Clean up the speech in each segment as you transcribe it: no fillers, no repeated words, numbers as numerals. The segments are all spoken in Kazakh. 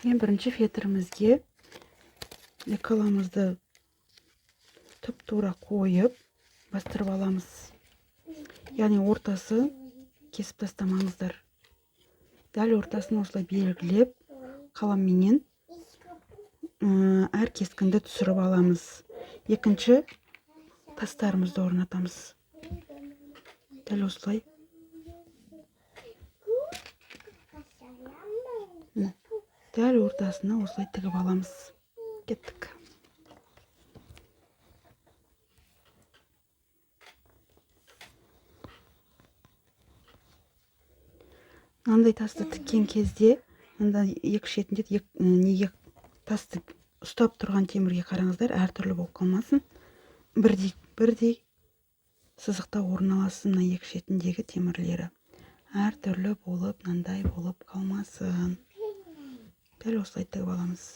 Ең бірінші фетрімізге лекаламызды тұп-тура қойып бастырып аламыз. Яғни ортасы кесіп тастамаңыздар. Дәл ортасын осылай белгілеп, қаламменен әр кескінді түсіріп аламыз. Екінші тастарымызды орнатамыз. Дәл осылай. Дәл ортасына осылай тігіп аламыз. Кеттік. Мынандай тасты тіккен кезде, мынандай екі шетінде неге тасты ұстап тұрған темірге қараңыздар, әртүрлі болып қалмасын. Бірдей сызықта орналассын мына екі шетіндегі темірлері. Әртүрлі болып, мынандай болып қалмасын. Дәл осылай тігіп аламыз.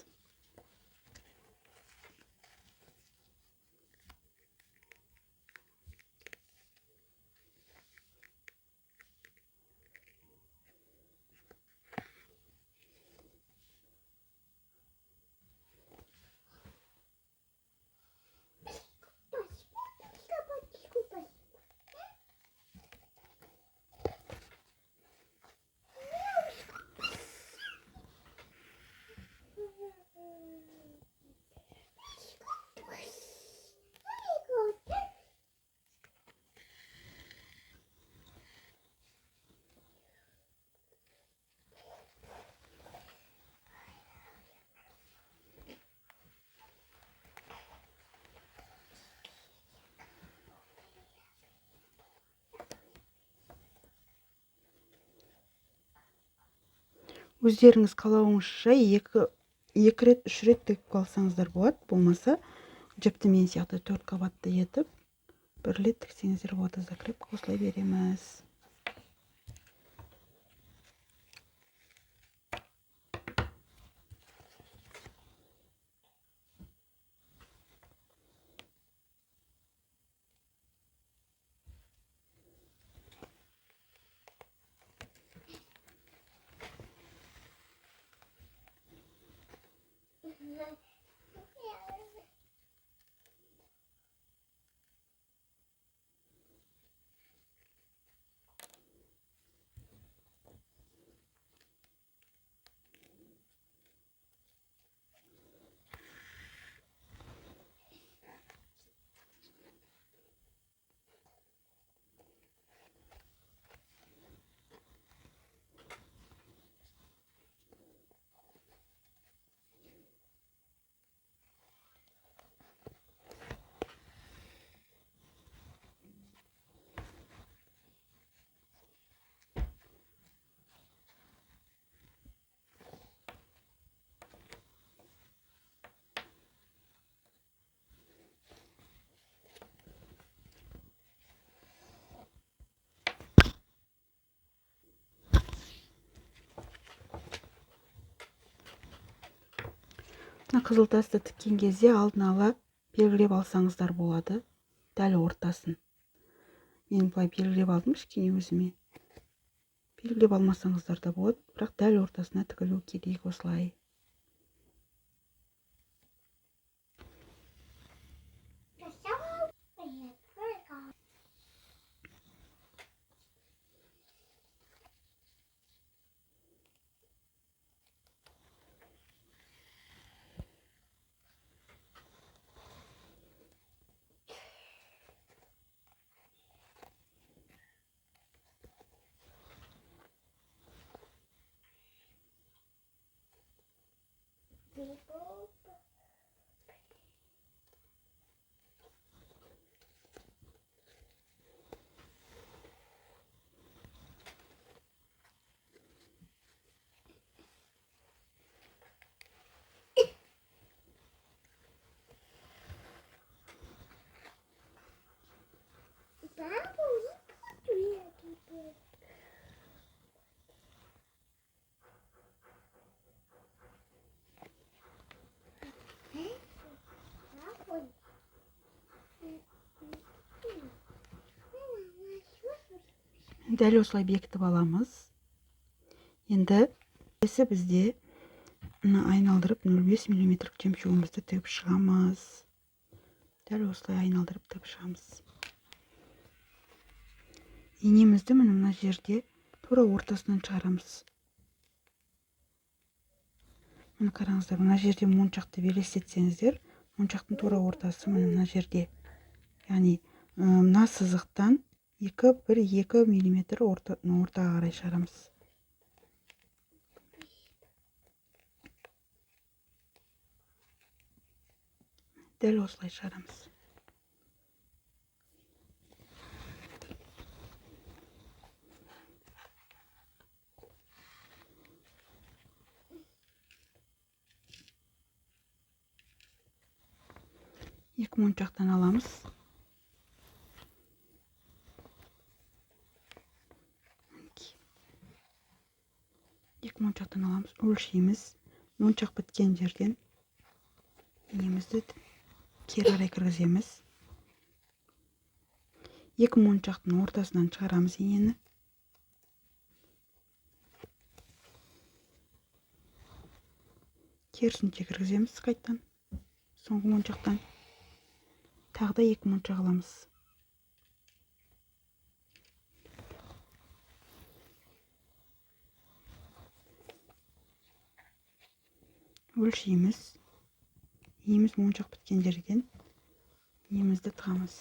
Өздеріңіз қалауыңызша екі рет, үш рет тігіп қалсаңыздар болады. Болмаса жіпті мен сияқты 4 қабатты етіп бір рет тіксеңіздер болады. Закрепка осылай береміз. Мына қызыл тасты тіккен кезде алдын ала белгілеп алсаңыздар болады, дәл ортасын. Мен былай белгілеп алдым кішкене өзіме. Белгілеп алмасаңыздар да болады, бірақ дәл ортасына тігілу керек осылай. Дәл осылай бекітіп аламыз. Енді келесі бізде Мына айналдырып 0,5 миллиметрлік жемчугімізді тігіп шығамыз. Дәл осылай айналдырып тігіп шығамыз. Инемізді міне мына жерде тура ортасынан шығарамыз. Міне қараңыздар, мына жерде моншақты елестетсеңіздер, моншақтың тура ортасы міне мына жерде. Яғни мына сызықтан 2-1-2 миллиметр ортаға қарай шығарамыз. Дәл осылай шығарамыз. Екі моншақтан аламыз. Екі моншақтан аламыз, өлшейміз. Моншақ біткен жерден инемізді кері қарай кіргіземіз. Екі моншақтың ортасынан шығарамыз инені. Керісінше кіргіземіз қайтадан соңғы моншақтан. Тағы да екі моншақ аламыз. Өлшейміз. Инеміз моншақ біткен жерден инемізді тығамыз.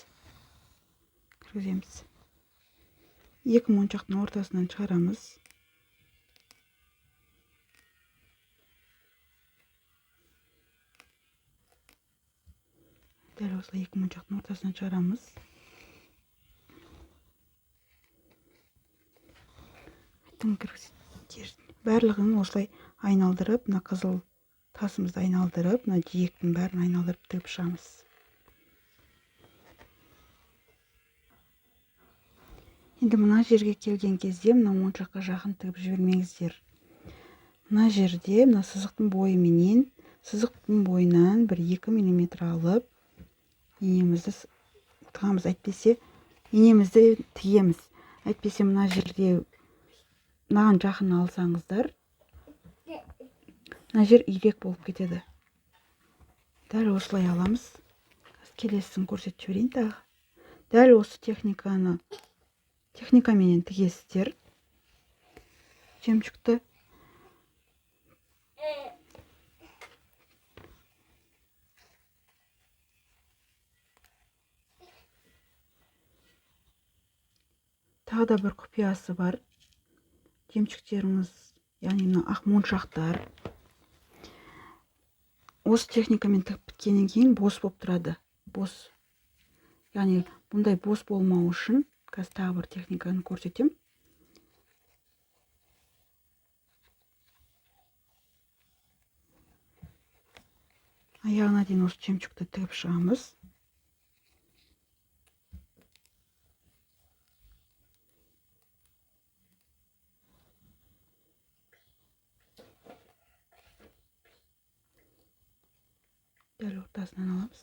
Кіргіземіз. Екі моншақтың ортасынан шығарамыз. Дәл осылай екі моншақтың ортасынан шығарамыз. Барлығын осылай айналдырып, мына қызыл тасымызды айналдырып, мына жиектің бәрін айналдырып тігіп шығамыз. Енді мына жерге келген кезде мына моншаққа жақын тігіп жібермеңіздер. Мына жерде мына сызықтың бойыменен, сызықтың бойынан бір 2 миллиметр алып инемізді тығамыз, әйтпесе инемізді тігеміз. Әйтпесе мына жерде мынаған жақын алсаңыздар, мына жер ирек болып кетеді. Дәл осылай аламыз. Келесісін көрсетіп жіберейін тағы. Дәл осы техникаменен тігесіздер жемчугті. Тағы да бір құпиясы бар. Жемчугтеріңіз, яғни мына ақ моншақтар осы техникамен тігіп біткеннен кейін бос болып тұрады. Бос. Яғни бұндай бос болмау үшін қазір тағы бір техниканы көрсетемін. Аяғына дейін осы жемчугті тігіп шығамыз. Дәл ортасынан аламыз.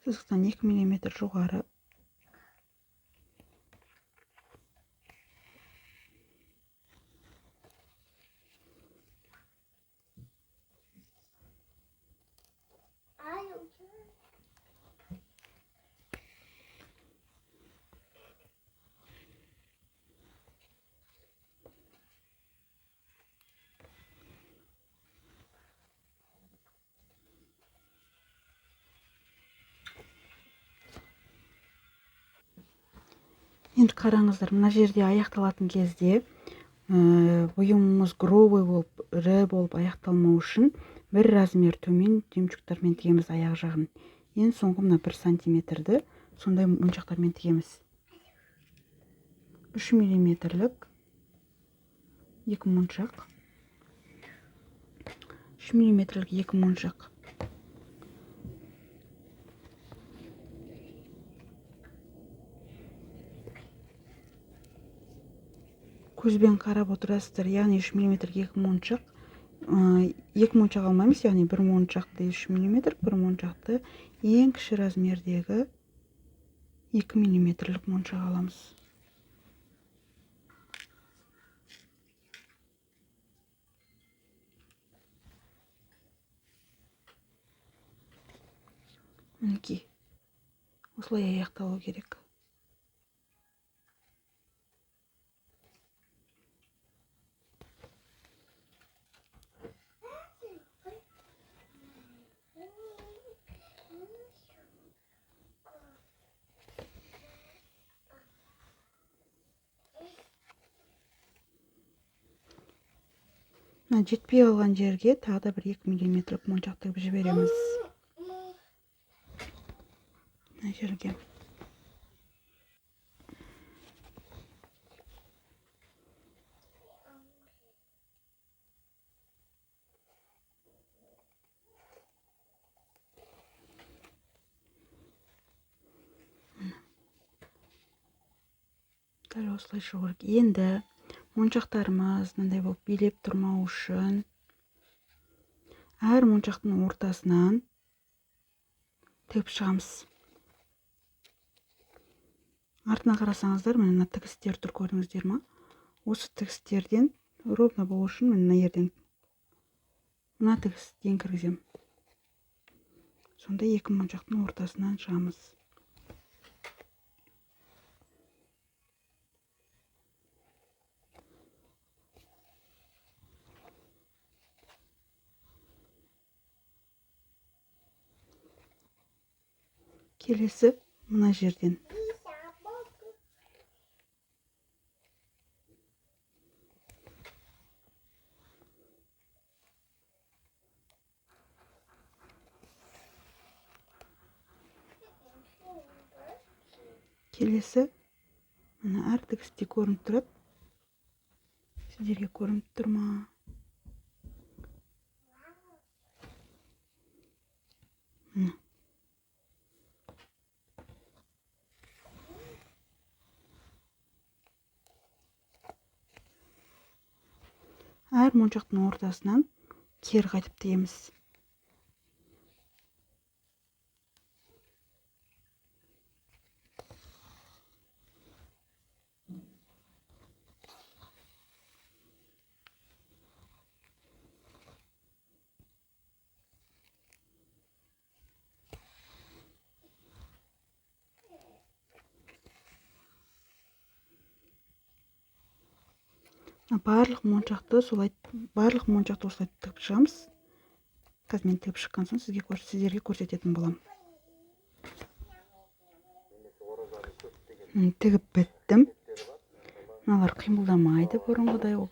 Сызықтан 2 миллиметр жоғары. Енді қараңыздар, мына жерде аяқталатын кезде бұйымымыз грубый болып, ірі болып аяқталмау үшін бір размер төмен жемчугтармен тігеміз аяқ жағын. Ең соңғы мына 1 сантиметрді сондай моншақтармен тігеміз. 3 миллиметрлік 2 моншақ. 3 миллиметрлік 2 моншақ. Көзбен қарап отырасыздар, яғни 3 миллиметрге 2 моншақ, 2 моншақ алмаймыз, яғни бір моншақты 3 миллиметр, бір моншақты ең кіші размердегі 2 миллиметрлік моншақ аламыз. Мінекей, осылай аяқталу керек. Мына жетпей қалған жерге тағы да бір 2 миллиметрлік моншақ тігіп жібереміз. Мына жерге. Дәл осылай шығу керек. Енді моншақтарымыз мынандай болып билеп тұрмау үшін әр моншақтың ортасынан тігіп шығамыз. Артына қарасаңыздар, міне мына тігістер тұр, көрдіңіздер ма? Осы тігістерден ровно болу үшін міне мына жерден мына тігістен кіргіземін. Сонда екі моншақтың ортасынан шығамыз. Келесі мына жерден. Келесі мына әр тігісте көрініп тұрады. Сіздерге көрініп тұр ма? Міне. Әр моншақтың ортасынан кері қайтып тігеміз. Барлық моншақты солай, барлық моншақты осылай тігіп шығамыз. Қазір мен тігіп шыққан соң сіздерге көрсететін боламын. Тігіп біттім. Мыналар қимылдамайды бұрынғыдай, ол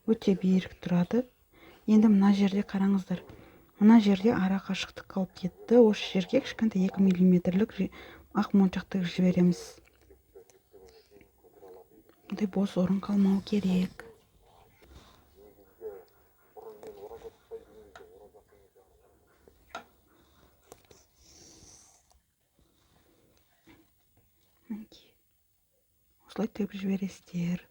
өте берік тұрады. Енді мына жерде қараңыздар. Мына жерде ара қашықтық қалып кетті. Осы жерге кішкентай 2 миллиметрлік ақ моншақ тігіп жібереміз. Бұндай бос орын қалмау керек. Мінекей. Осылай тігіп жібересіздер.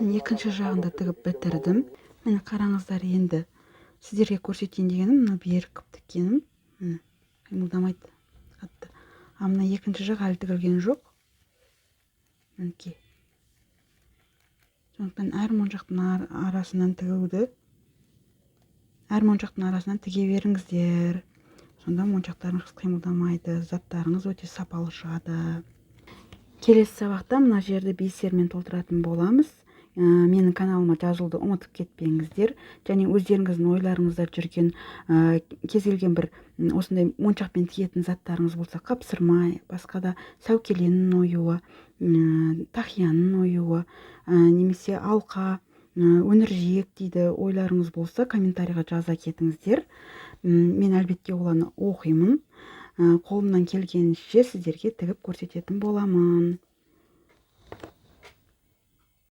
Екінші жағында тігіп бітірдім. Міне қараңыздар, енді сіздерге көрсетейін дегенім мына берік қып тіккенім. Міне қимылдамайды қатты. А мына екінші жақ әлі тігілген жоқ. Мінекей. Сондықтан әр моншақтың арасынан тігуді, әр моншақтың арасынан тіге беріңіздер. Сонда моншақтарыңыз қимылдамайды, заттарыңыз өте сапалы шығады. Келесі сабақта мына жерді бисермен толтыратын боламыз. Менің каналыма жазылуды ұмытып кетпеңіздер. Және өздеріңіздің ойларыңызда жүрген, кез келген бір осындай моншақпен тігетін заттарыңыз болса, қапсырмай, басқа да сәукеленің оюы, тақияның оюы, немесе алқа, өнір жиек дейді ойларыңыз болса, комментарийға жаза кетіңіздер. Мен әлбетте оланы оқимын. Қолымнан келгенше сіздерге тігіп көрсететін боламын.